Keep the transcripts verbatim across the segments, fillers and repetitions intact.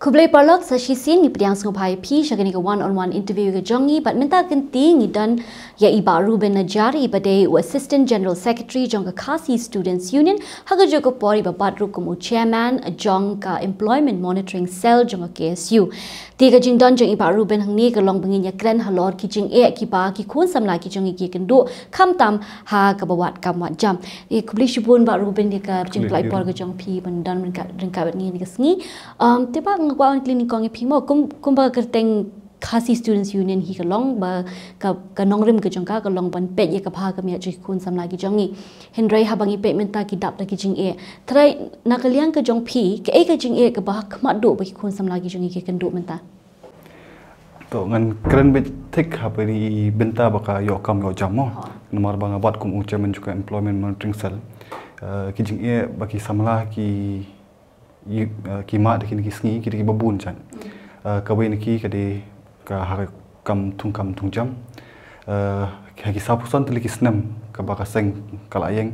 Khublei paralok, sa shisien ngi pdiang sngewbha ïa phi sha kane ka one on one interview ka jong ngi. Bad mynta ka kynti ngi don ïa i Bah Reuben Najiar, i ba dei u Assistant General Secretary jong ka Khasi Students Union, ha kajuh ka por i ba bat ruh kum u Chairman jong ka Employment Monitoring Cell jong ka K S U. Te ka jingdon jong i Bah Reuben hangne ka long ba ngin ïa kren halor ki jingeh kiba ki khun samla ki jong ngi ki kynduh, khamtam ha kaba wad kam wad jam. Te khublei shibun Bah Reuben ïa ka jingpynlait por ka jong phi ban don ryngkat ryngkat bad ngi ha kane ka sngi. Um, te Bah, nga kwah ban kylli nyngkong ïa phi mo, kum, kumba ka kyrteng Khasi Students Union hi ka long, ba ka, ka nongrim ka jong ka ka long ban peit ïa ka bha ka miat jong ki khun samla ki jong ngi. Hynrei haba ngi peit mynta ki dap da ki jingeh. Trai, na ka liang ka jong phi, kaei ka jingeh kaba ha khmat duh ba ki khun samla ki jong ngi ki kynduh mynta? To, ngan kren beit thik ha pari bynta ba ka ïoh kam ïoh jam mo. Ha. Namar ba nga bat kum u Chairman jong ka Employment Monitoring Cell. Eh, ki jingeh ba ki samla ki, eh, ki mad ha kine ki sngi ki dei kiba bun jan. Eh, kawei na ki ka dei ka ha ka kam thung kam thung jam. Eh, ha ki sawphew san tylli ki snem kaba ka seng ka la ïeng,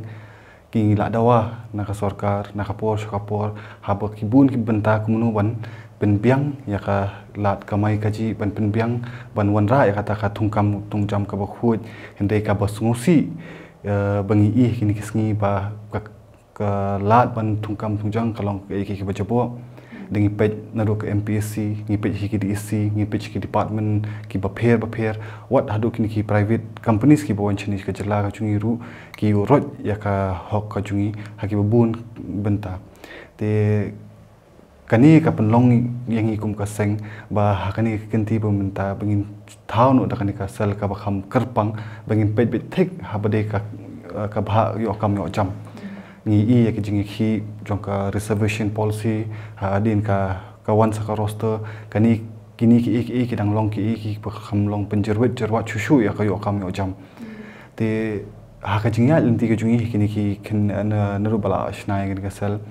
ki la dawa na ka sorkar, na ka por sha ka por, haba ki bun ki bynta kumno ban pynbiang ïa ka lad kamai kajih, ban pynbiang, ban wanrah ïa kata ka thung kam thung jam kaba khuid, hynrei kaba sngewsih, eh, ba ngi ïohi ha kine ki sngi ba ka, ka lad ban thung kam thung jam ka long kaei kaei kaba jaboh. Da ngi peit naduh ka M P S C, ngi peit ha ki D S C, ngi peit ha ki department kiba pher ba pher, wat haduh kine ki private companies kiba wan shane ka jylla ka jong ngi ruh, ki roi ïa ka hok ka jong ngi ha kiba bun bynta. Te kane ka pynlong ïa ngi kum ka seng ba ha kane ka kynti ba mynta ba ngin thaw noh da kane ka cell kaba kham kyrpang, ba ngin peit beit thik haba dei ka, eh, ka bha ïoh kam ïoh jam. Ngi ïohi ïa ka jingïakhih jong ka reservation policy, hadien ka, ka wan sa ka roster, kane, kine kiei kiei ki dang long kiei kiei kiba kham long pynjyrwit jyrwat shuh shuh ïa ka ïoh kam ïoh jam. Te ha ka jingïaid lynti ka jong ngi ha kine ki khyn, eh, na, naduh ba la shna ïa kane ka cell,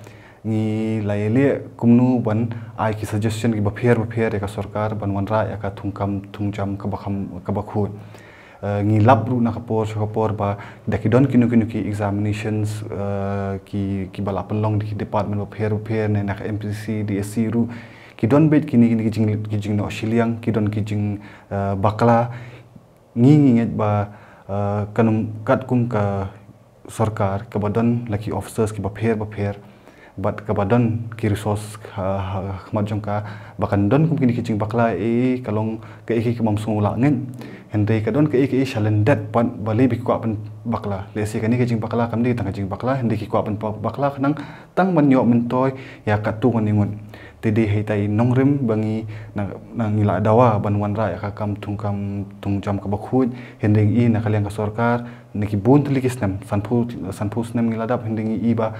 ngi la ïaleh kumno ban ai ki suggestion kiba pher ba pher ïa ka sorkar ban wanrah ïa ka thung kam thung jam kaba kham kaba khuid. Eh, ngi lap ruh na ka por sha ka por ba da ki don kino kino ki examinations, eh, ki, kiba la pynlong da ki department ba pher ba pher ne na ka M P S C, D S C ruh, ki don beit kine, kine ki jing, ki jingnoh shiliang, ki don ki jing, eh, bakla. Ngi, ngi ngeit ba, eh, kan ym katkum ka sorkar kaba don la ki officers kiba pher ba pher, bad kaba don ki resource ha, ha, ha khmat jong ka, ba kan don kum kine ki jingbakla, eh, ka long kaei kaei kaba ym sngewlah ngeit. Hynrei ka don kaei kaei shalyndet pat ba lei ba ki kwah pynbakla. Lehse kane ka jingbakla kam dei tang ka jingbakla, hynrei ki kwah pynbakla khnang tang ban ïoh myntoi ïa katto katne ngut. Te dei ha ita i nongrim ba ngi na, na ngi la dawa ban wanrah ïa ka kam thung kam thung jam kaba khuid, hynrei ngi na ka liang ka sorkar, na ki bun tylli ki snem, sanphew, sanphew snem ngi la dap, hynrei ngi ïohi ba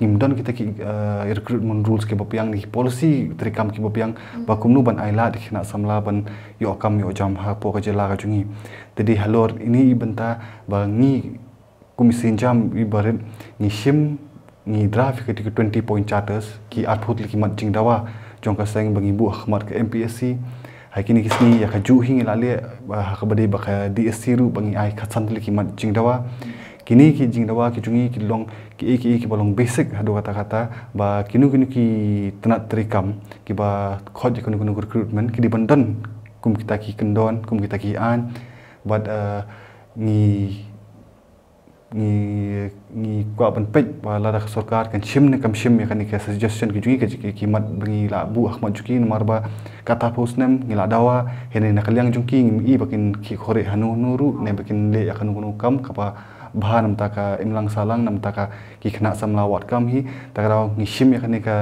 ngim don kita ki, eh, recruitment rules kiba biang, ne ki policy treikam kiba biang, ba kumno ban ai lad ïa ki khynnah samla ban ïoh kam ïoh jam hapoh ka jylla ka jong ngi. Te dei halor ine i bynta ba ngi kum i sienjam iba rit ngi shim, ngi draft ïa ki twenty point charters, ki arphew tylli ki mat jingdawa jong ka seng ba ngi buh ha khmat ka M P S C. Ha kine ki sngi ïa kajuh hi ngi la leh, ba ha kaba dei ba ka D S C ruh ba ngi ai khatsan tylli ki mat jingdawa. Kine ki jingdawa ki jong ngi ki long kiei kiei kiba long basic haduh katta katta, ba kino kino ki tnat treikam kiba khot ïa kano kano recruitment ki dei ban don kum kita ki kyndon, kum kita ki aiñ. Bad, eh, ngi ngi, ngi kwah ban peit ba lada ka sorkar kan shim ne kam shim ïa kane ka suggestion ki jong ngi, ka jong ki, ki mat ba ngi la buh ha khmat jong ki, namar ba kata phew snem ngi la dawa, hynrei na ka liang jong ki ngim i ba kin khih khoreh hano hano ruh, ne ba kin leh ïa kano kano kam kaba bha na bynta ka imlang sahlang, na bynta ka ki khynnah samla wad kam hi. Ta ka daw ngi shim ïa kane ka,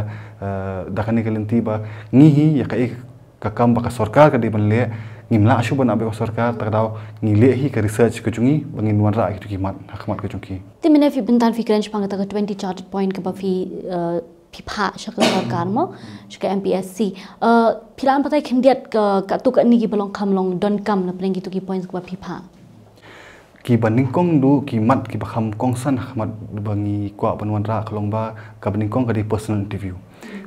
eh, da kane ka lynti ba ngi hi ïa kaei ka kam ba ka sorkar ka dei ban leh, ngim lah shuh ban ap ïa ka sorkar, ta ka daw ngi leh hi ka research ka jong ngi ba ngin wanrah ïa kito ki mat ha khmat ka jong ki. Te mynne phi bynta phi kren shaphang kata ka twenty charter point kaba phi, eh, phi phah sha ka sorkar mo, sha ka M P S C. Eh, phi lah ban batai khyndiat ka, katto katne kiba long kham long donkam na pdeng kito ki points kaba phi phah? Kiba nyngkong duh ki mat kiba kham kongsan ha khmat ba ngi kwah ban wanrah ka long ba, kaba nyngkong ka dei personal interview.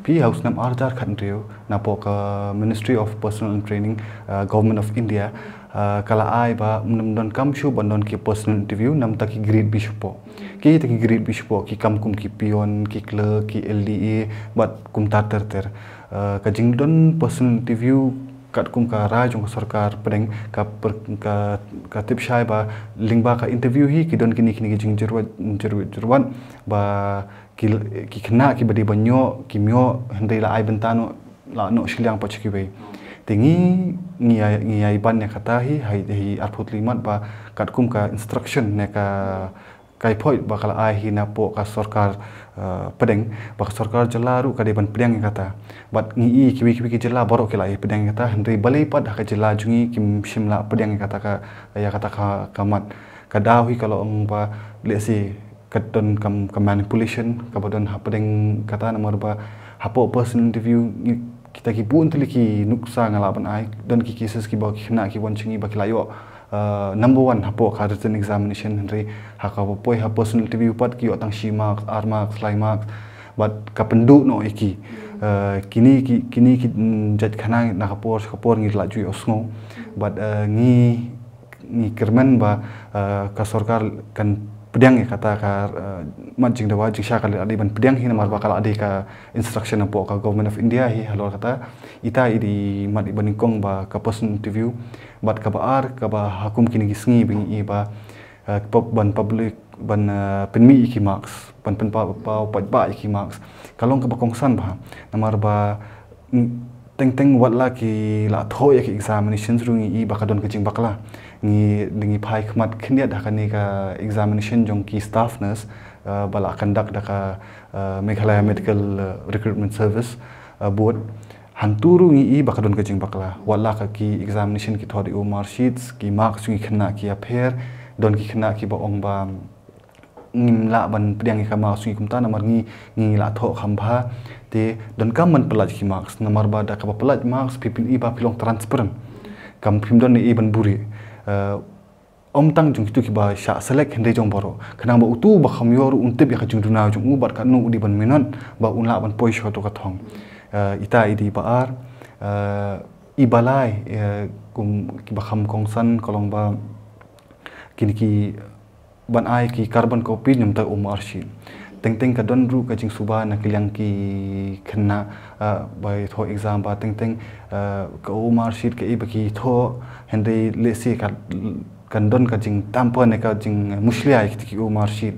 Phi ha u snem ar hajar khathynriew napoh ka Ministry of Personnel and Training, uh, Government of India, uh, ka la ai ba ym donkam shuh ban don ki personal interview na bynta ki grade bishpoh. Kita ki grade bishpoh ki kam kum ki peon, ki clerk, ki L D A, bad kumta ter ter. Uh, ka jingdon personal interview katkum ka rai jong ka sorkar pdeng ka, per, ka, ka tip shai ba lyngba ka interview hi ki don kini kini ki jingjyrwat jyrwat jyrwat ba ki, ki khynnah ki ba dei ban ïoh kim ïoh hynrei la ai bynta noh, la noh shiliang pat sha kiwei. Te ngi, ngi ïa, ngi ïa ban ïa kata hi, hi, hi arphew tylli mat ba katkum ka instruction ne ka, ka report ba ka la ai hi napoh ka sorkar, uh, pdeng, ba ka sorkar jylla ruh ka dei ban pdiang ïa kata. Bad ngi i kiwei kiwei ki jylla baroh ki la ïa pdiang ïa kata, hynrei balei pat ha ka jylla jong ngi kim shym la pdiang ïa kata ka, ïa kata ka, ka mat. Ka daw hi ka long ba, let's say, ka don kam, ka manipulation kaba don hapdeng kata, namar ba hapoh personal interview ngi, kita ki bun tylli ki nuksa nga lah ban ai, don ki cases kiba ki khynnah ki wan sha ngi ba ki la ïoh, uh, number one hapoh ka written examination, hynrei ha kaba poi ha personal interview pat ki ïoh tang shi marks, ar marks, lai marks. Bad ka pynduh noh ïa ki. Uh, kini ki, kini ki, mm, jait khana na ka por sha ka por ngi la ju ïohsngew. Bad, uh, ngi ngi kyrmen ba, uh, ka sorkar kan pdiang ïa kata ka, uh, mat jingdawa, jingshai ka la dei ban pdiang hi namar ba ka la dei ka instruction napoh ka Government of India hi halor kata. Ita i dei mat i ba nyngkong ba ka personal interview. Bad kaba ar kaba ha kum kini ki sngi ba ngi i ba, uh, pub, ban public, ban, uh, pynmih ïa ki marks, ban pynpaw, paw, paidbah ïa ki marks. Ka long kaba kongsan bha namar ba, mm, teng teng wat la ki la thoh ïa ki examinations ruh ngi i ba ka don ka jingbakla. Ngi, ngi phai khmat khyndiat ha kane ka examination jong ki staff nurse, uh, ba la conduct da ka, uh, Meghalaya Medical, uh, Recruitment Service, uh, Board. Hangtu ruh ngi i ba ka don ka jingbakla. Wat la ka ki examination ki thoh da u mark sheets, ki marks jong ki khynnah ki ïapher, don ki khynnah kiba ong ba ngim lah ban pdiang ïa ka marks jong ngi kumta namar ngi, ngi la thoh kham bha. Te donkam ban pyllait ki marks namar ba da kaba pyllait marks phi pyni ba phi long transparent. Kam phim don ei ei ban buhrieh. Eh, ym tang jong kitu kiba shah select hynrei jong baroh. Khnang ba utu ba kham ïoh ruh un tip ïa ka jingduna jong u bad katno u dei ban minot ba un lah ban poi sha katu ka thong. Eh, ita i dei ba ar, eh, i ba lai, eh, kum kiba kham kongsan ka long ba kine ki ban ai ki carbon copy namar u mark sheet. Teng teng ka don ruh ka jingsuba na ki liang ki khynnah, ah, ba thoh exam ba teng teng, ah, ka u mark sheet ka i ba ki thoh hynrei lehse ka, kan don ka jingtamper ne ka jingmushlia ïa ki u mark sheet.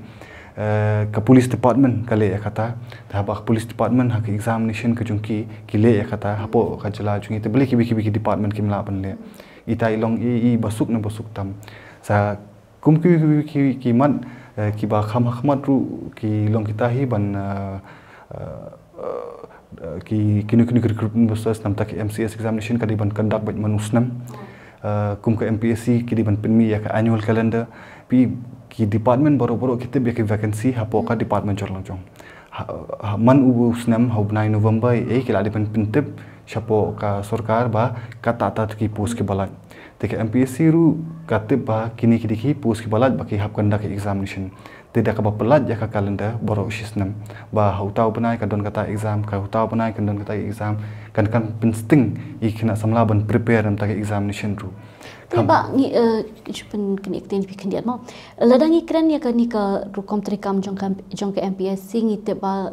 Eh, ka police department ka leh ïa kata. Te haba ka police department ha ka examination ka jong ki, ki leh ïa kata. Hapoh ka jylla jong ngi te balei kiwei kiwei ki department kim lah ban leh. Ita i long i, i ba suk ne ba suk tam. Sa kum ki, ki, ki, ki mat, eh, kiba kham ha khmat ruh ki long kita hi ban, eh, eh, eh, ki, kino kino ki recruitment process namar ta ki M C S examination ka dei ban conduct beit man u snem. Eh, kum ka M P S C ki dei ban pynmih ïa ka annual calendar. Phi ki department baroh baroh ki tip ïa ki vacancy hapoh ka department jong la jong. Ha, ha, man u snem ha u bnai November, eh, ki la dei ban pyntip shapoh ka sorkar ba kata kata ki post kiba lait. Te ka M P S C ruh ka tip ba kine ki dei ki post kiba lait ba ki hap conduct examination. Te da kaba pyllait ïa ka calendar baroh shi snem ba ha uta u bnai ka don kata exam, ka uta u bnai ka don kata exam, kan, kan pynsting ïa ki khynnah samla ban prepare namar ta ka examination ruh. Te ba ngi, eh, ju pyn, kine ktien phi khyndiat mo. Lada ngi kren ïa kane ka rukom treikam jong ka, jong ka M P S C ngi tip ba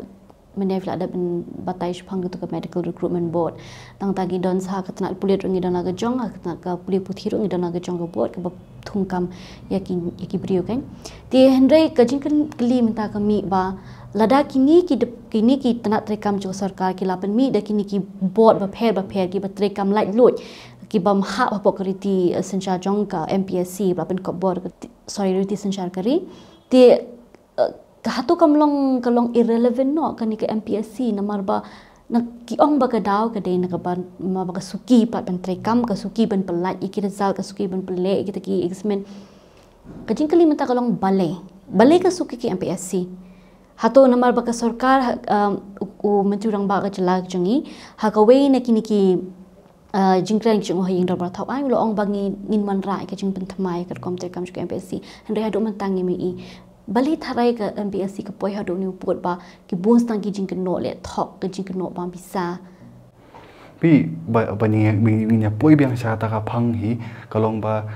mynne phi la dep ban batai shaphang katu ka Medical Recruitment Board. Nangta ngi don sa ka tnat pulit ruh ngi don la ka jong, ka tnat ka pule puthi ruh ngi don la ka jong ka board kaba thungkam ïa ki, ïa ki briew kan. Te hynrei ka jingkylli mynta ka mih ba lada kine ki dep, kine ki tnat treikam jong ka sorkar ki la pynmih da kine ki board bapher bapher kiba treikam laitluid kiba ym hap hapoh ka riti, eh, synshar jong ka M P S C ba la pynkop bor ka ti-, sorry, riti synshar ka ri. Te, eh, ka hato kam long, ka long irrelevant noh kane ka M P S C namar ba na ki ong ba ka daw ka dei na kaba, namar ba ka suki pat ban treikam, ka suki ban pyllait ïa ki result, ka suki ban pynleh ïa kita ki exam. Ka jingkylli mynta ka long balei, balei ka suki ki M P S C? Hato namar ba ka sorkar, ha, um, u, u Myntri Rangbah ka jylla jong ngi ha kawei na kine ki, uh, jingkren jong u ha ïing dorbar thaw aiñ u la ong ba ngi, ngin wanrah ïa ka jingpynthymmai ïa ka rukom treikam jong ka M P S C. Hynrei haduh mynta ngim i. Balei tharai ka M P S C ka poi haduh une u pud ba ki bun tang ki jingkynnoh leh thok, ki jingkynnoh bam pisa? Phi ba, ba ngi, ngi, ngi poi biang sha kata ka phang hi ka long ba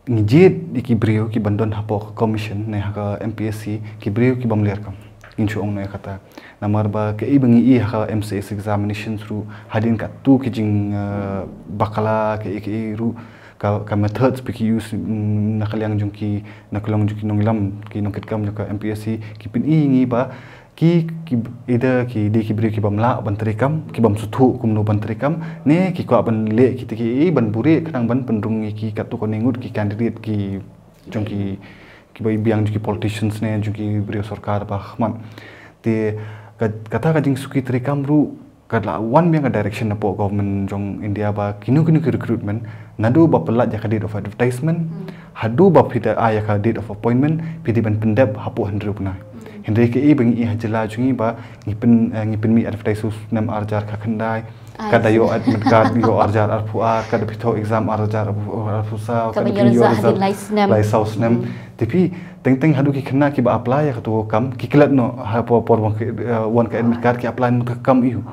ngi jied ïa ki briew ki ban don hapoh ka commission ne ha ka M P S C ki briew ki bym leh kam. Ngin shu ong noh ïa kata. Namar ba kaei ba ngi i ha ka M C S examinations ruh, hadien katto ki jing, eh, bakla, kaei kaei ruh, ka, ka methods ba ki use, mm, na ka liang jong ki, na ka liang jong ki nongïalam, ki nongkitkam jong ka M P S C, ki pyni ïa ngi ba ki, ki, either ki dei ki briew ki bym lah ban trei kam, ki bym sngewthuh kumno ban trei kam, ne ki kwah ban leh kita kiei ban buhrieh khnang ban pynrung ïa ki katto katne ngut ki candidate ki jong ki, kiba biang jong ki politicians ne jong ki briew sorkar ba khmat. Te ka, kata ka jingsuki trei kam ruh ka la wan biang ka direction napoh government jong India ba kino kino ki recruitment, naduh ba pynlait ïa ka date of advertisement haduh ba phi da ai ïa ka date of appointment, phi dei ban pyndep hapoh hynriew bnai. Hynrei kaei ba ngi i ha jylla jong ngi ba ngi pyn, eh, ngi pynmih advertise u snem ar hajar khyndai, ka da ïoh admit card ïoh ar hajar arphew ar, ka da phi thoh exam ar hajar arphew, arphew saw, ka da phi ïoh result lai saw snem. Te phi teng teng haduh ki khynnah kiba apply ïa kato ka kam ki klet noh ha por, por wan ka, eh, wan ka admit card ki apply noh ka kam ïa u.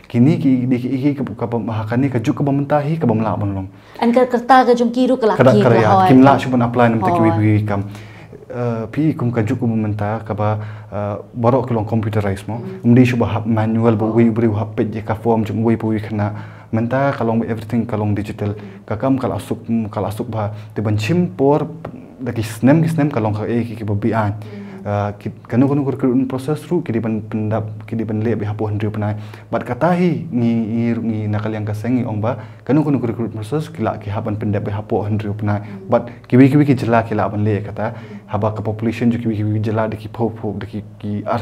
Kine ki, ki, ki, ki, ka, ka, ha kane ka juk kaba mynta hi ka bym lah ban long. Ka rta ka jong ki ruh ka la kiew, kim lah shuh ban apply na bynta kiwei kiwei ki kam. Eh, phi kum ka juk kaba mynta kaba, eh, baroh ki long computerized mo. Ym dei shuh ba hap manual ba uwei u briew u hap peit ïa ka form jong uwei pa uwei u khynnah. Mynta ka long ba everything ka long digital. Ka kam ka la suk, ka la suk bha. Te ban shim por da ki snem ki snem ka long kaei kaei kaba biang. Eh, ki, kano kano ka recruitment process ruh ki dei ban pyndep, ki dei ban leh beit hapoh hynriew bnai. Bad kata hi ngi, ngi, ngi na ka liang ka seng ngi ong ba kano kano ka recruitment process ki lah ki hap ban pyndep beit hapoh hynriew bnai. Bad kiwei kiwei ki jylla ki lah ban leh kata. Haba ka population jong kiwei kiwei ki jylla da ki phew phew, da ki, ki ar,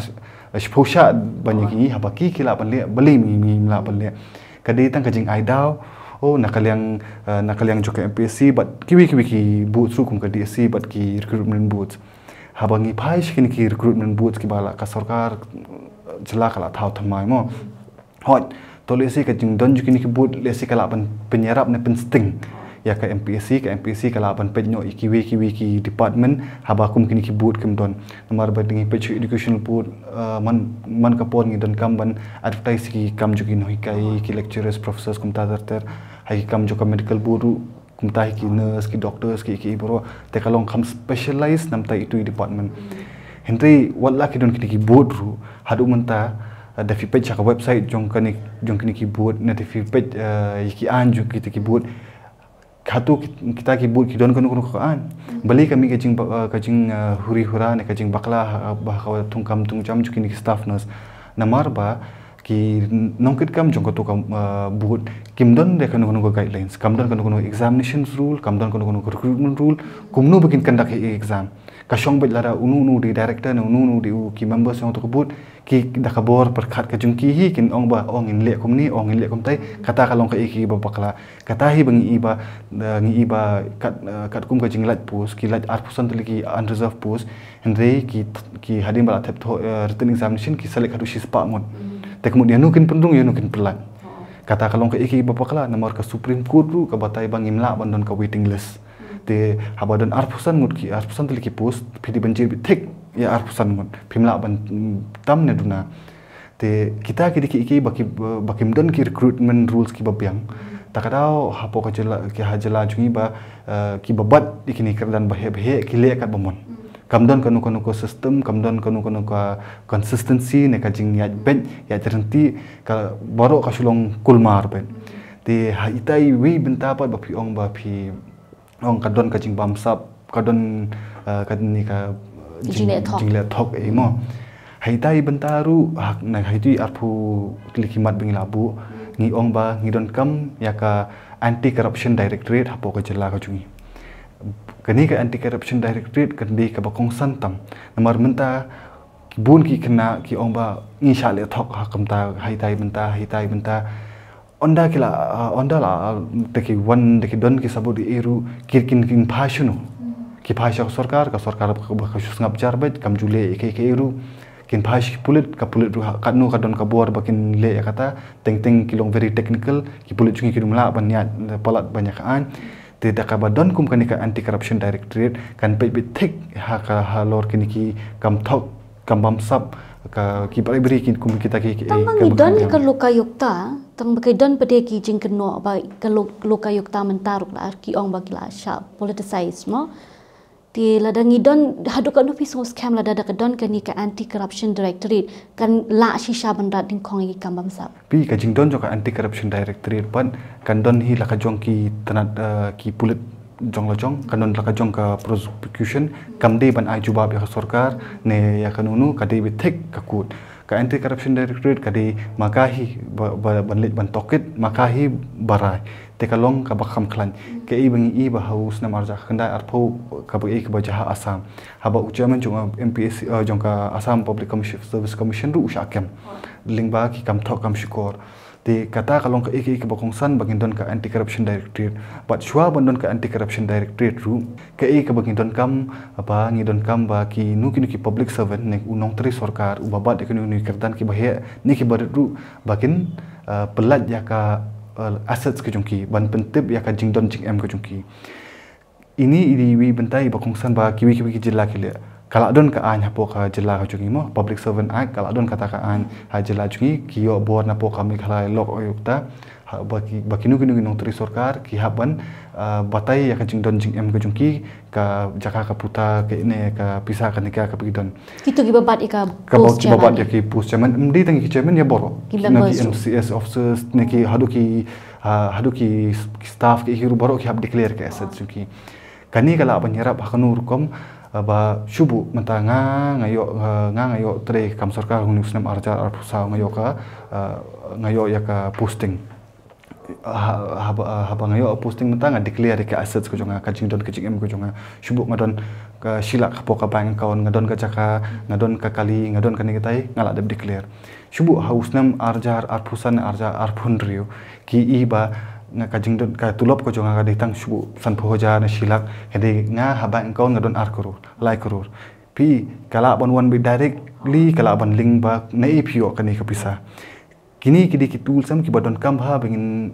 shiphew shah ban ïa ki, haba ki, ki lah ban leh, balei ngi, ngim lah ban leh. Ka dei tang ka jingai daw, oh, na ka liang, eh, na ka liang jong ka M P S C bad kiwei kiwei ki boards ruh kum ka D S C bad ki recruitment boards. Haba ngi phai sha kine ki recruitment boards kiba la ka sorkar, eh, jylla ka la thaw thymmai mo. Hooid, to lehse ka jingdon jong kine ki board lehse ka lah ban pynïarap ne pynsting ïa ka M P S C, ka M P S C ka lah ban peit noh ïa kiwei kiwei ki department haba kum kine ki board kim don. Namar ba ngi peit sha educational board, eh, man, man ka por ngi donkam ban advertise ki kam jong ki nonghikai, ki lecturers, professors kumta ter ter, ha ki kam jong ka medical board ruh kumta hi ki nurse, ki doctors, ki, ki baroh, te ka long kham specialized namta itu i department. Hynrei wat la ki don kine ki board ruh, haduh mynta, eh, da phi peit sha ka website jong kane, jong kine ki board, ne da phi peit, eh, ïa ki aiñ jong kita ki board. Hato ki, kita ki board ki don kano kano ka aiñ. Balei ka mih ka jing ba, eh, ka jing, eh, huri hura ne ka jingbakla ha, ha ka thungkam thungjam jong kine ki staff nurse. Namar ba ki nongkitkam jong kato ka, uh, board kim don de kano kano ka guidelines, kam don kano kano examinations rule, kam don kano kano recruitment rule, kumno ba kin conduct ïa exam. Ka shong beit lada uno uno u dei director ne uno uno u dei u ki members jong kato ka board, ki da ka bor pyrkhat ka jong ki hi kin ong ba, oh, ngin leh kumne, oh, ngin leh kumtai, kata ka long kaei kaei ba bakla. Kata hi ba ngi i ba, uh, ngi i ba kat, uh, katkum ka jinglait post, ki lait arphew san tylli ki unreserved post, hynrei ki, ki hadien ba la thep thoh, eh, written examination ki select haduh shispah ngut. Te ka mut ïano kin pynrung ïano kin pynlait. Kata ka long kaei kaei ba bakla namar ka Supreme Court ruh ka batai ba ngim lah ban don ka waiting list. Te haba don arphew san ngut ki, arphew san tylli ki post, phi dei ban jied beit thik ïa arphew san ngut. Phim lah ban, mm, tam ne duna. Te kita ki dei kiei kiei ba ki, ba kim don ki recruitment rules kiba biang. Ta ka daw hapoh ka jylla, ki ha jylla jong ngi ba, eh, kiba bat ïa kine ki kyrdan ba heh ba heh ki leh katba mon. Kam don kano kano ka system, kam don kano kano ka consistency ne ka jingïaid beit, ïaid ryntih, ka baroh ka shu long kulmar beit. Te ha ita iwei i bynta pat ba phi ong ba phi ong ka don ka jingbamsap, ka don, eh, kane ka jing, jingleh thok, jingleh thok ei mo. Ha ita i bynta ruh, ha, na ha itu i arphew tylli ki mat ba ngi la buh, ngi ong ba ngi donkam ïa ka Anti Corruption Directorate hapoh ka jylla ka jong ngi. Kane ka Anti Corruption Directorate kan dei kaba kongsan tam. Namar mynta ki bun ki khynnah ki ong ba ngi shah leh thok ha kumta, ha ita i bynta, ha ita i bynta. Ynda ki la, ah, ynda la, ah, da ki wan, da ki don ki sabut ei ei ruh, ki kin, kin phai shano. Ki phai sha ka sorkar, ka sorkar ba, ba ka shu sngap jar beit, kam ju leh ei ei ei ruh. Kin phai sha ki pulit, ka pulit ruh ha, katno ka don ka bor ba kin leh ïa kata, teng teng ki long very technical, ki pulit jong ngi kim lah ban ïaid palat ban ïa ka aiñ. Te da kaba don kum kane ka Anti Corruption Directorate, kan peit beit thik ha ka halor kine ki kam thok, kam bamsap, ka ki bribery kin kum kita ki, ki, tang ba ngi don ka lokayukta, tang ba ki don pat de ki jingkynnoh ba ka lo-, lokayukta mynta ruh la ki ong ba ki la shah politicize mo. Te lada ngi don, haduh katno phi sngewskhem lada da ka don kane ka Anti Corruption Directorate kan lah shisha ban rat dyngkhong ïa ki kam bamsap? Phi, ka jingdon jong ka Anti Corruption Directorate pat kan don hi la ka jong ki tnat, eh, ki pulit jong la jong, kan don la ka jong ka prosecution, kam dei ban ai jubab ïa ka sorkar ne ïa ka nunu, ka dei beit thik ka kut. Ka Anti Corruption Directorate ka dei ma ka hi ba, ba, ban leit ban tohkit, ma ka hi ba rai. Te ka long kaba kham khlaiñ. Kaei ba ngi i ba ha u snem arhajar khyndai arphew, kaba i kaba jia ha Assam, haba u chairman jong ka M P S C, eh, jong ka Assam Public Commission, Service Commission ruh u shah kem lyngba ki kam thoh kam shukor. Te kata ka long kaei kaei kaba kongsan ba ngin don ka Anti Corruption Directorate. Bad shuwa ban don ka Anti Corruption Directorate ruh, kaei kaba ngi donkam, ba ngi donkam ba kino kino ki public servant ne u nongtrei sorkar uba bat ïa kino kino ki kyrdan kiba heh ne kiba rit ruh, ba kin, eh, pyllait ïa ka, eh, assets ka jong ki, ban pyntip ïa ka jingdon jingem ka jong ki. Ini i dei iwei i bynta iba kongsan ba kiwei kiwei ki jylla ki leh. Ka la don ka aiñ hapoh ka jylla ka jong ngi mo, Public Servant Act, ka la don kata ka aiñ ha jylla jong ngi, ki ïoh bor napoh ka Meghalaya Lok Ayucta, ha, ba ki, ba kino kino ki nongtrei sorkar ki hap ban, ah, batai ïa ka jingdon jingem ka jong ki, ka jaka ka puta, ka ine, ka pisa, ka nika kaba ki don. Kito kiba bat ïa ka post, kiba bat ïa ki post chairman, ym dei tang ki chairman, ïa baroh. Ki members ruh. M C S officers ne ki haduh ki, ah, haduh ki, ki staff ki, ki ruh baroh ki hap declare ka asset jong ki. Kane ka lah ban ïarap ha kano rukom, ah, ba shu buh mynta nga, nga ïoh, ah, nga, nga ïoh trei kam sorkar ha une u snem arhajar arphew saw, nga ïoh ka, ah, nga ïoh ïa ka posting. Ha, haba, haba nga ïoh posting mynta nga declare ïa ka assets ka jong nga, ka jingdon ka jingem ka jong nga. Shu buh nga don ka shi lak hapoh ka bank account, nga don ka jaka, nga don ka kali, nga don kane katai, nga lah dep declare. Shu buh ha u snem arhajar arphew san, arhajar arphew hynriew, ki i ba nga ka jingdon ka tulop ka jong nga ka dei tang shu buh sanphew hajar ne shi lak, hynrei nga ha bank account nga don ar klur, lai klur. Phi, ka lah ban wan beit directly, ka lah ban link ba naei phi ïoh kane ka pisa. Kine ki dei ki tools em kiba donkam bha ba ngin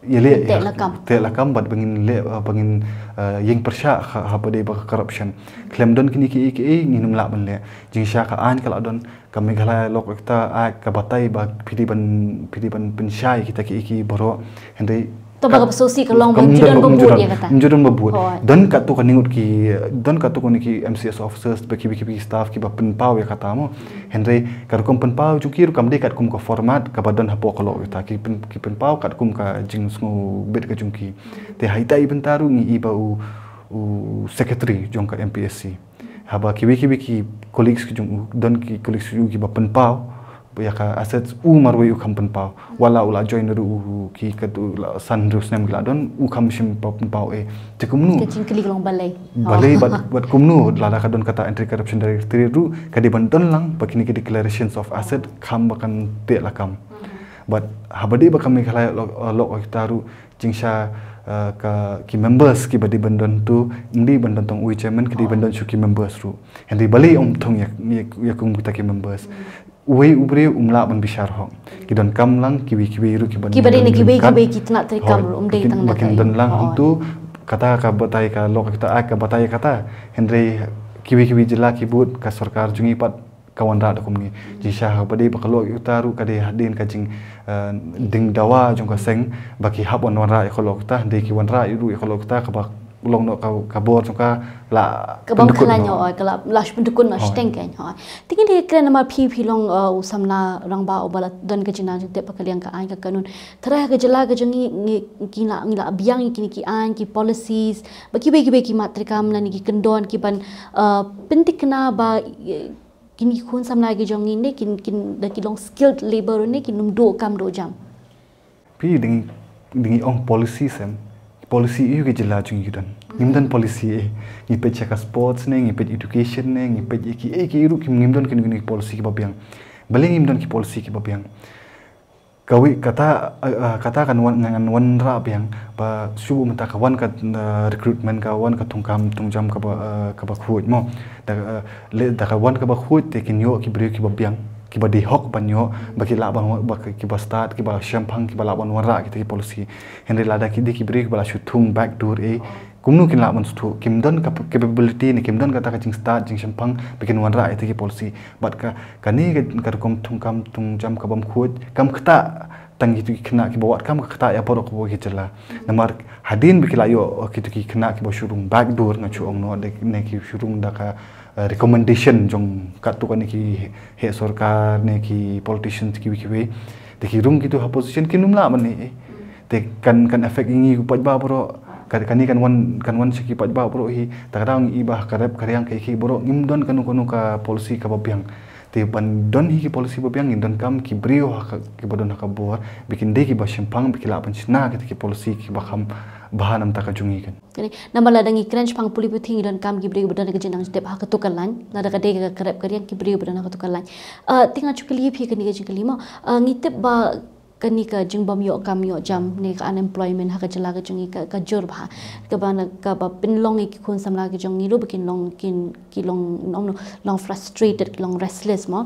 ïaleh, teh lakam, teh lakam bad ba ngin leh, eh, ba ngin, eh, ïeng pyrshah ha, ha ba dei ba ka corruption. Khlem don kine kiei kiei ngin ym lah ban leh. Jingshisha ka aiñ ka la don, ka Meghalaya Lok Ayucta Act ka batai ba phi dei ban, phi dei ban pynshai kita kiei kiei baroh. Hynrei to ba ka, ka sngewsih ka long ba ym ju don ba bud ïa kata. Ym ju don ba bud. Hooid. Don katto katne ngut ki, don katto katne ki M C S officers ba ki, ki, ki staff kiba pynpaw ïa kata mo. Hynrei ka rukom pynpaw jong ki ruh kam dei katkum ka format kaba don hapoh ka Lok Ayucta, ki pyn, ki pynpaw katkum ka jingsngewbit ka jong ki. Te ha ita i bynta ruh ngi i ba u, u secretary jong ka M P S C, haba kiwei kiwei ki colleagues ki jong u, don ki colleagues ki jong u kiba pynpaw ïa ka assets, u marwei u kham pynpaw. Wat la u la join ruh u, ki katto la san hynriew snem ki la don, u kham shym pynpaw, eh. Te kumno? Ka jingkylli ka long balei. Balei, oh, bad, bad kumno lada ka don kata Anti Corruption Directorate ruh ka dei ban don lang ba kine ki declarations of asset kham ba kan teh lakam. Bad haba dei ba ka Meghalaya Lok, Lok Ayucta ruh, jingshisha, eh, ka, ki members kiba dei ban don tu, ym dei ban don tang uwei chairman, ki dei ban don shuh ki members ruh. Hynrei balei ym thung ïa, ïa, ïa kum kita ki members. Uwei u briew um lah ban bishar hok. Ki donkam lang kiwei kiwei ruh kiban, kiba dei na kiwei kiwei ki tnat treikam ruh, um dei tang na, ba kin don lang hangtu. Kata ka batai ka Lok Ayucta Act ka batai kata. Hynrei kiwei kiwei jylla ki bud, ka sorkar jong ngi pat ka wanrah da kumne. Jingshisha haba dei ba ka Lok Ayucta ruh ka dei hadien ka jing, eh, ding dawa jong ka seng, ba ki hap ban wanrah ïa ka Lok Ayucta, hynrei ki wanrah ruh ïa ka Lok Ayucta kaba long noh ka, ka bor jong ka la pyndukut noh. Ka bym khlaiñ, hooid, ka la, la shu pyndukut noh shiteng kein, hooid. Te ngin ïa kren namar phi, phi long, eh, u samla rangbah uba la don ka jingnang jingtip ha ka liang ka aiñ ka kanun. Tharai ha ka jylla ka jong ngi, ngi, ngi la, ngi la biang ïa kine ki aiñ, ki policies, ba kiwei kiwei ki mat treikam lane ki kyndon kiban, eh, pynthikna ba, eh, kine ki khun samla ki jong ngi ne kin, kin da ki long skilled labor ne kin ym duh kam duh jam. Phi, dang, dang ong policy sem. Policy ïa ka jylla jong ngi don. Ngim don policy eh. Ngi peit sha ka sports ne, ngi peit education ne, ngi peit ïa kiei kiei ruh ngim don kine kine policy kiba biang. Balei ngim don ki policy kiba biang? Kawei kata, eh, eh, kata kan wan, ngan wanrah biang ba shu buh mynta ka wan ka, eh, recruitment, ka wan ka thungkam thungjam kaba, eh, kaba khuid mo. Da, eh, lada ka wan kaba khuid te kin ïoh ki briew kiba biang, kiba dei hok ban ïoh, ba ki lah ban, ba ki, kiba stad, kiba shemphang, kiba lah ban wanrah kita ki policy. Hynrei lada ki dei ki briew kiba la shu thung back door eh, kumno kin lah ban shu, kim don ka capability ne kim don kata ka jingstad jingshemphang ba kin wanrah ïa kita ki policy. Bad ka, kane ka, ka rukom thungkam thungjam ka bym khuid, kam ktah Tang kitu ki khynnah kiba wad kam ka ktah ïa baroh kawei ka jylla. Namar hadien ba ki la ïoh kitu ki khynnah kiba shu rung backdoor, nga shu ong noh, ne ki shu rung da ka eh, recommendation jong katto katne ki heh sorkar ne ki politicians kiwei kiwei. Te ki rung kitu ha position kim lah ban leh. Te kan, kan affect ïa ngi ki paidbah baroh. Ka, kane kan wan, kan wan sha ki paidbah baroh hi. Te ka dang ïa ba ka rep ka riang ka ïa ki baroh ngim don kano kano ka policy kaba biang. Te ban don hi ki policy ba biang, ngin donkam ki briew ha ka, kiba don ha ka bor, ba kin dei kiba shemphang, ba ki lah ban shna kita ki policy kiba kham bha na ka bynta ka jong ngi kan. Kane, namar lada ngi kren shaphang pule puthi, ngi donkam ki briew ba don ka jingnang jingtip ha kato ka lain, lada ka dei ka, ka rep ka riang, ki briew ba don ha kato ka lain. Ah, te nga shu kylli phi kane ka jingkylli mo. Ah, ngi tip ba kane ka jingbym ïoh kam ïoh jam ne ka unemployment ha ka jylla ka jong ngi ka, ka jur bha. Kaba na, kaba pynlong ïa ki khun samla ka jong ngi ruh ba kin long, kin, ki long, long, long frustrated, ki long restless mo.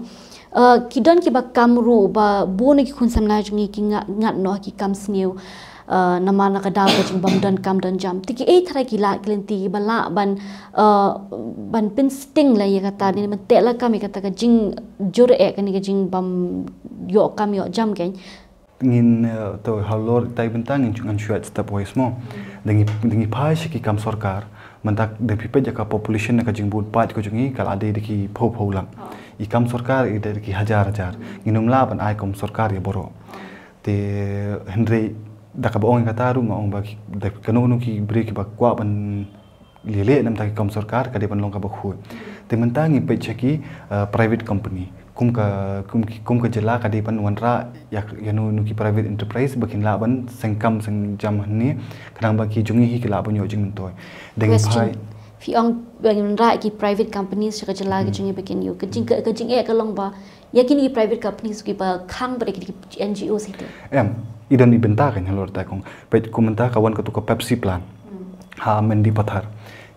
Uh, ki don kiba kam ruh ba bun na ki khun samla jong ngi ki nga-, ngat noh ki kam sniew. Uh, namar na ka daw ka jingbym don kam don jam. Te kiei tharai ki lad ki lynti kiba lah ban, uh, ban pynsting la ïa kata, ne ban teh lakam ïa kata ka jingjur eh kane ka jingbym ïoh kam ïoh jam kan. Ngin, eh, to halor tai bynta ngin, ngan shu ïa step wise mo. Da ngi, da ngi phai sha ki kam sorkar, mynta da phi peit ïa ka population na ka jingbun paid ka jong ngi ka la dei da ki phew phew lak. I kam sorkar i dei da ki hajar hajar. Ngin ym lah ban ai kam sorkar ïa baroh. Te hynrei da kaba ong ïa kata ruh nga ong ba ki, da kano kano ki briew kiba kwah ban leh leh na ka bynta ki kam sorkar ka dei ban long kaba khuid. Te mynta ngi peit sha ki, eh, private company. Kum ka, kum ki, kum ka jylla ka dei ban wanrah ïa, ïa no, no ki private enterprise ba kin lah ban seng kam seng jam hangne, khnang ba ki jong ngi hi ki lah ban ïoh jingmyntoi. Da ngi phai. Phi ong ba ngin wanrah ki private companies sha ka jylla ka jong ngi ba kin ïoh. Ka jing, ka, ka jingeh ka long ba ïa kine ki private companies kiba khang bad ïa kine ki N G Os hi te. Em, i don i bynta kan halor ta kong. Peit kum mynta ka wan katu ka Pepsi plant ha Mendipathar.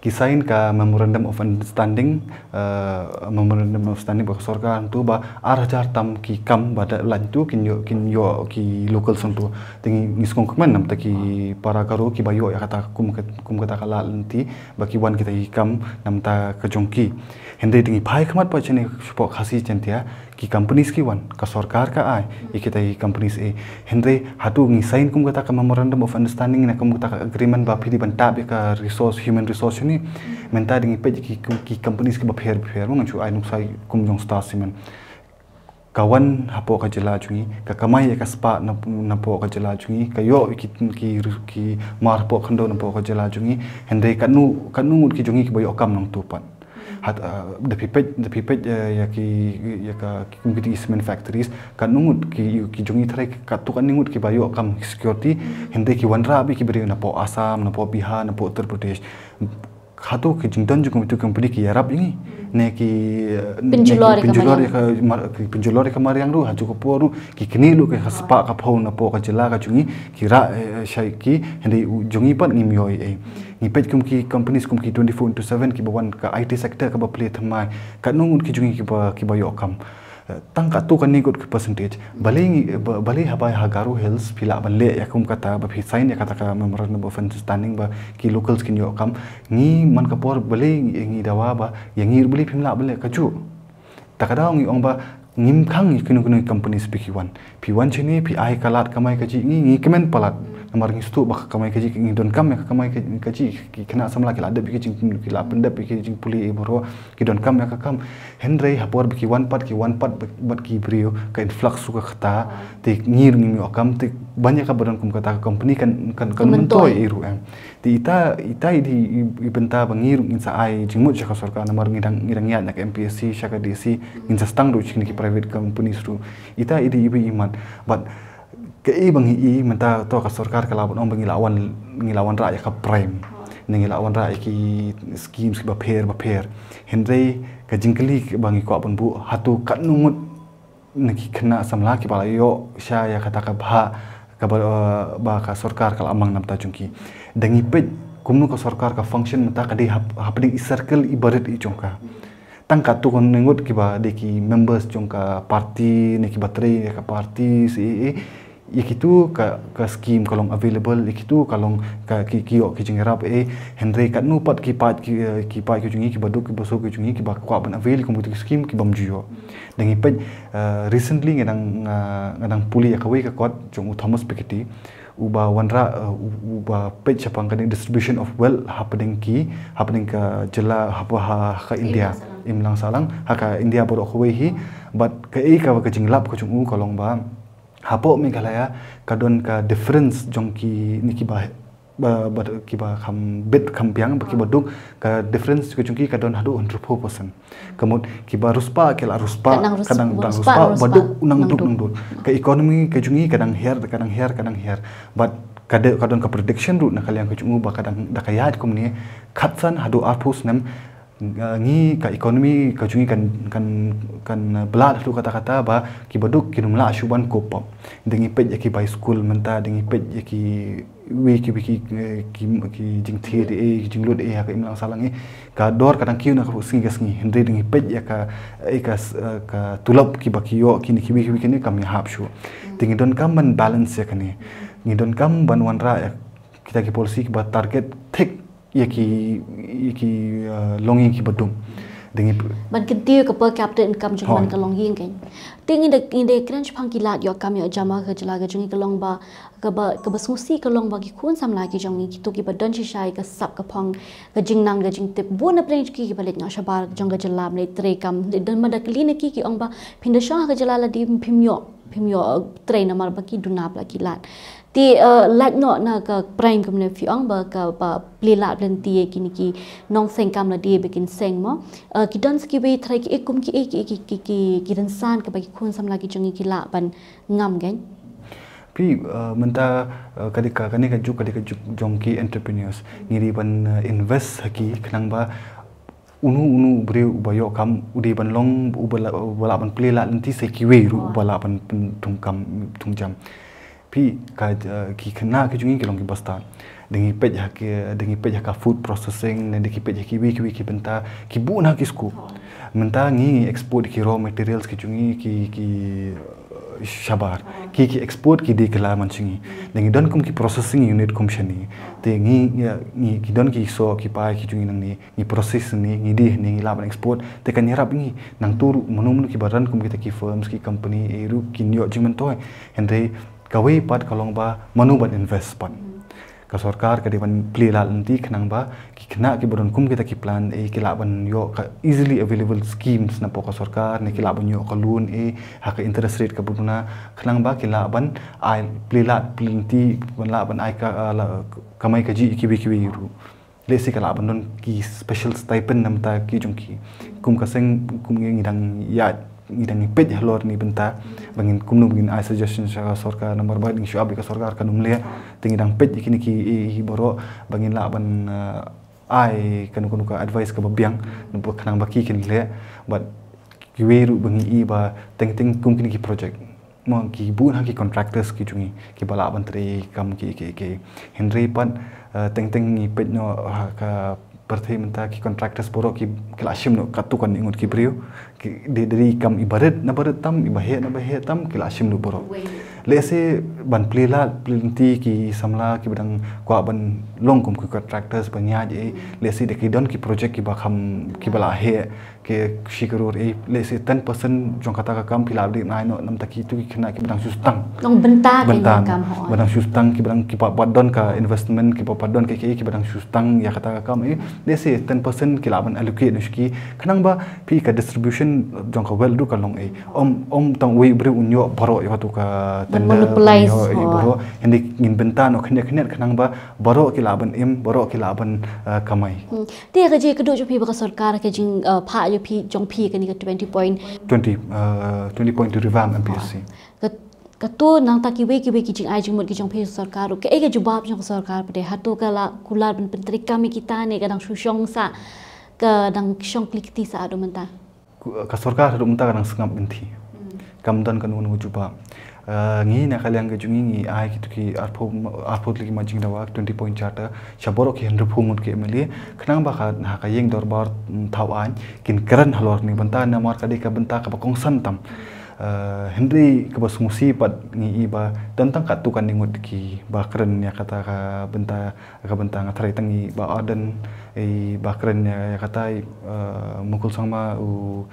Ki sign ka memorandum of understanding, eh, memorandum of understanding bad ka sorkar tu ba ar hajar tam ki kam ba da lain tu kin ïoh, kin ïoh ki local song tu. Te ngi, ngi sngewkmen namar ki para Garo kiba ïoh ïa kata kum ka, kum kata ka lad lynti ba ki wan kita ki kam namar ka jong ki. Hynrei da ngi phai khmat pat shane shapoh Khasi Jaiñtia, ki companies ki wan, ka sorkar ka ai ïa kita ki companies eh. Hynrei hato ngi sign kum kata ka memorandum of understanding ne kum kata ka agreement ba phi dei ban tap ïa ka resource, human resource ne. Mynta da ngi peit ki, ki companies kiba pher pher, ngan shu ai nuksa kum jong Star Cement. Ka wan hapoh ka jylla jong ngi, ka kamai ïa ka spah na, napoh ka jylla jong ngi, ka ïoh ki, ki, ki mar hapoh khyndew napoh ka jylla jong ngi. Hynrei katno, katno ngut ki jong ngi kiba ïoh kam nangtu pat. Hat, uh, da phi peit, da phi peit, uh, ïa ki, ïa ka, ki kum kiti ki cement factories, katno ngut ki, ki jong ngi tharai katto katne ngut kiba ïoh kam security, hynrei ki wanrah beit ki briew napoh Assam, napoh Bihar, napoh Uttar Pradesh. Hato ki jingdon jong kito ki company ki ïarap ïa ngi ne ki, uh, ne ki pynjulor ïa ka, pynjulor ïa ka mar-, ki pynjulor ïa ka mariang ruh, ha juh ka por ruh ki knieh lut ka spah ka phew napoh ka jylla ka jong ngi, ki rah, eh, sha ki, hynrei u jong ngi pat ngim ïoh ei ei. Ngi peit kum ki companies kum ki twenty-four into seven kiba wan, ka I T sector kaba plie thymmai. Katno ngut ki jong ngi kiba, kiba ïoh kam. Eh, tang katto katne ngut ki percentage. Balei ngi, ba-, balei haba ha Garo Hills phi lah ban leh ïa kum kata ba phi sign ïa kata ka memorandum of understanding ba ki locals kin ïoh kam. Ngi man ka por balei ngi, ngi dawa ba ïa ngi balei phim lah ban leh kajuh. Ta ka daw ngi ong ba ngim khang ïa kino kino companies ba ki wan. Phi wan shane, phi ai ka lad kamai kajih, ngi, ngi kmen palat. Namar ngi sngewthuh ba ka kamai kajih, ngi donkam ïa ka kamai ka-, kajih, ki khynnah samla ki la dep ïa ki jing, ki la pyndep ïa ki jingpule ïa baroh, ki donkam ïa ka kam. Hynrei ha por ba ki wan pat, ki wan pat bad, bad ki briew, ka influx ruh ka kata, te ngi ruh ngim ïoh kam, te ban ïa kaba don kum kata ka company kan, kan, kan myntoi ïa ruh em. Te ita, ita i dei i, i bynta ba ngi ruh ngin sa ai jingmut sha ka sorkar, namar ngi dang, ngi dang ïaid na ka M P S C, sha ka D C, ngin sa sdang ruh sha kine ki private companies ruh. Ita i dei iba i mat. Bad kaei ba ngi i mynta, to ka sorkar ka la ban ong ba ngi la wan, ngi la wanrah ïa ka PRIME, ne ngi la wanrah ïa ki schemes kiba pher ba pher. Hynrei ka jingkylli ba ngi kwah ban buh, hato katno ngut na ki khynnah samla kiba la ïoh sha ïa kata ka bhah kaba, eh, ba ka sorkar ka la mang na ka bynta jong ki. Da ngi peit kumno ka sorkar ka function mynta, ka dei hap-, hapdeng i circle iba rit i jong ka. Tang katto katne ngut kiba dei ki members jong ka party ne kiba trei ïa ka party C A A, ïa kitu ka, ka scheme ka long available, ïa kitu ka long ka ki, ki ïoh ki jingïarap eh, hynrei katno pat ki paid ki, eh, ki paid ki jong ngi, kiba duk kiba suk ki jong ngi, kiba kwah ban avail kum kitu ki scheme kibym ju ïoh. Dang ïa peit, eh, recently nga dang, eh, nga dang pule ïa kawei ka kot jong u Thomas Piketty, uba wanrah, eh, u-, uba peit shaphang kane distribution of wealth hapdeng ki, hapdeng ka jylla, hap-, ha, ha ka India. Imlang sahlang. Imlang sahlang, ha ka India baroh kawei hi, bad kaei kaba ka jinglap ka jong u ka long ba, hapoh Meghalaya, ka don ka difference jong kine kiba, ba, ba, kiba kham bit kham biang, ba kiba duk, ka difference ka jong ki ka don haduh hundred four percent. Ka mut kiba riewspah ki la riewspah, ka dang riewspah, ba duk nang duk, nang duk. Ka economy ka jong ngi ka dang hiar, ka dang hiar, ka dang hiar. Bad ka don ka prediction ruh na ka liang ka jong u ba ka dang, da ka ïaid kumne, khatsan haduh arphew snem, ngi ka economy ka jong ngi kan, kan, kan, eh, blad haduh katta katta ba kiba duk kin ym lah shuh ban cope up. Dang ïa peit ïa ki bai school mynta, dang ïa peit ïa ki wei ki wei ki, eh, ki, ki jingthied eh, ki jinglut eh, ha ka imlang sahlang eh. Ka dor ka dang kiew na ka sngi ka sngi. Hynrei dang ïa peit ïa ka, eh, ka, eh, ka tulop kiba ki ïoh kine ki wei ki wei kine kam ïahap shuh. Te ngi donkam ban balance ïa kane. Ngi donkam ban wanrah ïa kita ki policy kiba target thik ïa ki, ïa ki, eh, longïing kiba duk. Dang ïa ban kyntiew ka per capita income jong man ka longïing kan. Te ngi da, ngi da kren shaphang ki lad ïoh kam ïoh jam ha ka jylla ka jong ngi ka long ba, kaba, kaba sngewsih ka long ba ki khun samla ki jong ngi, kito kiba don shisha ïa ka sap ka phong, ka jingnang ka jingtip, bun na pdeng jong ki kiba leit noh shabar jong ka jylla ban leit trei kam. Leit don ma da kylli na ki, ki ong ba phin da shong ha ka jylla lade phim ïoh, phim ïoh, eh, trei namar ba ki duna bha la ki lad. Te, eh, lait noh na ka prime kumne phi ong ba kaba plie lad lynti ïa kine ki nongseng kam lade ba kin seng mo. Eh, ki don sa kiwei trai kiei kum kiei ki, ki, ki, ki, ki rynsan kaba ki khun samla ki jong ngi ki lah ban ngam kan. Phi, eh, mynta, eh, ka dei ka, kane ka juk, ka dei ka juk jong ki entrepreneurs. Ngi dei ban, eh, invest ha ki khnang ba uno uno u briew uba ïoh kam u dei ban long uba lah, uba lah ban plie lad lynti sa kiwei ruh uba lah ban pyn-, thung kam, thung jam. Phi ka, eh, ki khynnah ki jong ngi ki long kiba stad. Dang ïa peit ha ki, dang ïa peit ha ka food processing, dang ïa peit ha kiwei kiwei ki bynta, ki bun ha ki scope. Mynta ngi export ki raw materials ki jong ngi ki, ki, eh, shabar. Ki, ki export ki dei kylla man sha ngi. Dang ïa don kum ki processing unit kum shane. Te ngi, ngi, ngi, ki don ki soh ki pai ki jong ngi nangne. Ngi process hangne, ngi die hangne, ngi lah ban export. Te kan ïarap ngi. Nangta ruh mano mano kiba run kum kita ki firms, ki company, eh, ruh kin ïoh jingmyntoi. Hynrei kawei pat ka long ba mano ban invest pat. Ka sorkar ka dei ban plie lad lynti khnang ba ki khynnah kiba don kum kita ki plant, eh, ki lah ban ïoh ka easily available schemes na pdeng ka sorkar, ne ki lah ban ïoh ka loan, eh, ha ka interest rate kaba duna, khnang ba ki lah ban ai plie lad, plie lynti, ban lah ban ai ka, ah, la, kamai kajih kiwei kiwei ruh. Lehse ka lah ban don ki special stipend na bynta ki jong ki. Kum ka seng, kum ngi, ngi dang ïa, ngi dang peit halor kane ka bynta. Ba ngin kumno ba ngin ai suggestion sha ka sorkar, namar ba dang shu ap ïa ka sorkar kan ym leh. Te ngi dang peit ïa kine ki, i, i baroh, ba ngin lah ban, eh, ai kano kano ka advice kaba biang, namar khnang ba ki kin leh. Bad kiwei ruh ba ngi i ba teng teng kum kine ki project. Mo ki bun ha ki contractors ki jong ngi, kiba lah ban trei kam ki, ki, ki. Hynrei pat, eh, teng teng ngi peit noh ha ka pyrthei mynta ki contractors baroh ki, ki la shim noh katto katne ngut ki briew. Ki, dei, dei kam iba rit na ba rit tam, iba heh na ba heh tam, ki la shim noh baroh. Lehse ban plie lad, plie lynti ki samla kiba dang kwah ban long kum ki contractors ban ïaid, eh, lehse da ki don ki project kiba kham, kiba la heh, ki shi klur, eh, lehse ten percent jong kata ka kam phi lah ban ai noh na bynta kito ki khynnah kiba dang shu sdang. Nang bynta ki bynta kam, ba dang shu sdang, kiba dang, kiba pat don ka investment, kiba pat don ka, ki, kiba dang shu sdang ïa kata ka kam, eh, lehse ten percent ki lah ban allocate noh sha ki. Khnang ba phi ka distribution jong ka wealth ruh ka long, eh. Ym, ym tang uwei u briew un ïoh baroh ïa katu ka tender, monopolize, ïoh, eh, baroh. Hynrei ngin bynta noh khyndiat khyndiat khnang ba baroh ki lah ban im, baroh ki lah ban, eh, kamai. Hmm. Te ka jingkyrduh jong phi bad ka sorkar, ka jing, eh, phah jong phi, jong phi kane ka twenty point. Twenty, eh, twenty point to revamp M P S C. Ka, kato nangta kiwei kiwei ki jingai jingmut ki jong phi sorkar ruh, kaei ka jubab jong ka sorkar pat de, hato ka la kular ban pyntreikam ïa kita ne ka dang shu shong sah, ka dang shong kli kti sah haduh mynta? Ka sorkar haduh mynta ka dang sngap kynthih. Hmm. Kam don kano kano ka jubab. Eh, ngi na ka liang ka jong ngi ngi ai kito ki arphew, arphew tylli ki mat jingdawa, twenty point charter, sha baroh ki hynriewphew ngut ki M L A, khnang ba ka, ha ka ïing dorbar, mm, thaw aiñ, kin kren halor kane ka bynta namar ka dei ka bynta kaba kongsan tam. Hynrei kaba sngewsih pat ngi i ba don tang katto katne ngut kiba kren ïa kata ka bynta, ka bynta, nga tharai tang i Bah Ardent i ba kren ïa kata, i Mukul Sangma u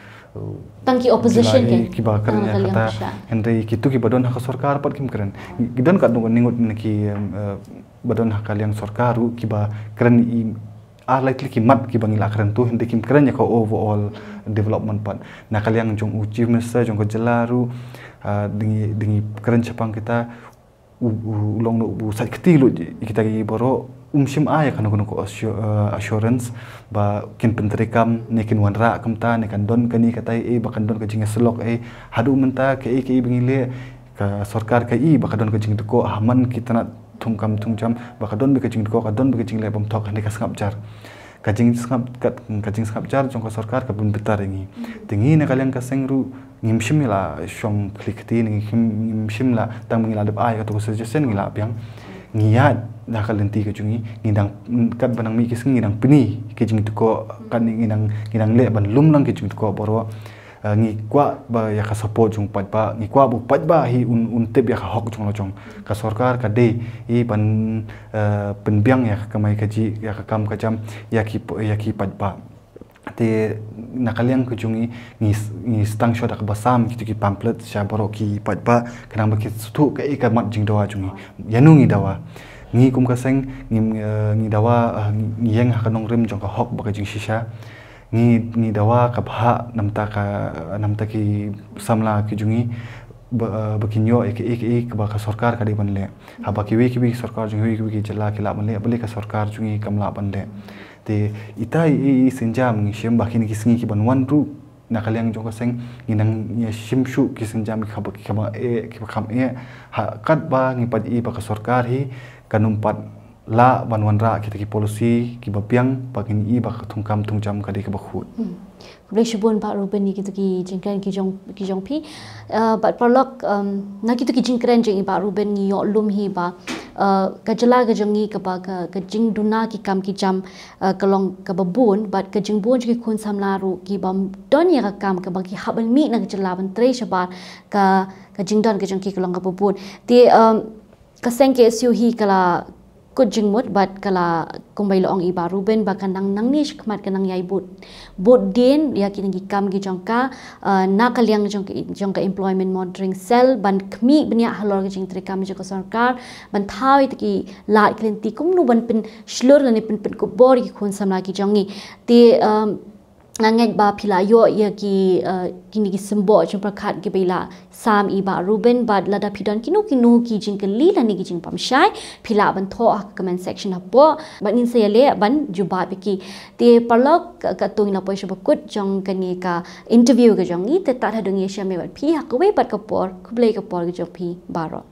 tang ki opposition, kiba kren ïa kata. Hynrei kito kiba don ha ka sorkar pat kim kren. Ki don katto katne ngut na ki ba don ha ka liang sorkar ruh kiba kren i ar lai tylli ki mat kiba ngi la kren tu, hynrei kim kren ïa ka overall development pat. Na ka liang jong u Chief Minister jong ka jylla ruh, dang i kren shaphang kita, u long u sait kti lut ïa kita ki baroh, um shym ai ïa kano kano ka assurance ba kin pyntreikam ne kin wanrah kumta ne kan don kane katai ei, ba kan don ka jingïasyllok ei. Haduh mynta kaei kaei ba ngi leh, ka sorkar ka i ba ka don ka jingdkoh ha man ki tnat thungkam thungjam, ba ka don beit ka jingdkoh, ka don beit ka jingleh bymthok, hynrei ka sngap jar. Ka jingsngap, ka jingsngap jar jong ka sorkar ka pynbitar ïa ngi. Te ngi na ka liang ka seng ruh ngim shym la shong khlieh kti, ngim shym la, tang ba ngi la dep ai kato ka suggestion ngi la biang. Ngi ïaid da ka lynti ka jong ngi, ngi dang, katba nang mih ki sngi ngi dang pyni ki jingdkoh, katne ngi dang, ngi dang leh ban lum lang ki jingdkoh baroh. Ngi kwah ba ïa ka support jong u paidbah, ngi kwah ba u paidbah hi un, un tip ïa ka hok jong la jong. Ka sorkar ka dei i ban pynbiang ïa ka kamai kajih, ïa ka kam ka jam ïa ki, ïa ki paidbah. Te na ka liang ka jong ngi, ngi sdang shuwa da kaba sam kito ki pamphlet sha baroh ki paidbah, khnang ba kin sngewthuh kaei ka mat jingdawa jong ngi. Ïano ngi dawa. Ngi kum ka seng ngi, ngi dawa, ngi ïeng ha ka nongrim jong ka hok bad ka jingshisha. Ngi, ngi dawa ka bhah namta ka, namta ki samla ki jong ngi ba, ba kin ïoh ïa kaei kaei kaba ka sorkar ka dei ban leh. Haba kiwei kiwei ki sorkar jong kiwei kiwei ki jylla ki lah ban leh, balei ka sorkar jong ngi kam lah ban leh. Te ita i, i sienjam ngi shem ba kine ki sngi ki ban wan ruh, na ka liang jong ka seng ngi nang ïa shim shuh ki sienjam ki kaba, ki kaba eh, ki ba kham eh. Ha katba ngi pat i ba ka sorkar hi kan ym pat lah ban wanrah kita ki policy kiba biang ba kin i ba ka thungkam thungjam ka dei kaba khuid. Khublei shibun Bah Reuben ïa kito ki jingkren ki jong, ki jong phi. Bad paralok, na kito ki jingkren jong i Bah Reuben ngi ïoh lum hi ba ka jylla ka jong ngi kaba ka, ka jingduna ki kam ki jam ka long kaba bun, bad ka jingbun jong ki khun samla ruh kiba don ïa ka kam kaba ki hap ban mih na ka jylla ban trei shabar ka, ka jingdon ka jong ki ka long kaba bun. Te ka seng K S U hi ka la kut jingmut bad ka la, kumba i la ong i Bah Reuben, ba ka nang nangne shakhmat ka nang ïai bud, bud dien ïa kine ki kam ki jong ka, na ka liang jong ka, jong ka Employment Monitoring Cell ban khmih bniah halor ka jingtreikam jong ka sorkar ban thaw ïa ki lad ki lynti kumno ban pynshlur lane pyn, pynkupbor ïa ki khun samla ki jong ngi. Te nga ngeit ba phi la ïoh ïa ki, kine ki symboh jingpyrkhat kiba i la sam i Bah Reuben, bad lada phi don kino kino ki jingkylli lane ki jingbamshai, phi lah ban thoh ha ka comment section hapoh bad ngin sa ïaleh ban jubab ïa ki. Te paralok, katto ngi la poi sha ba kut jong kane ka interview ka jong ngi, te tad haduh ngi ïashem bad phi ha kawei pat ka por, khublei ka por ka jong phi baroh.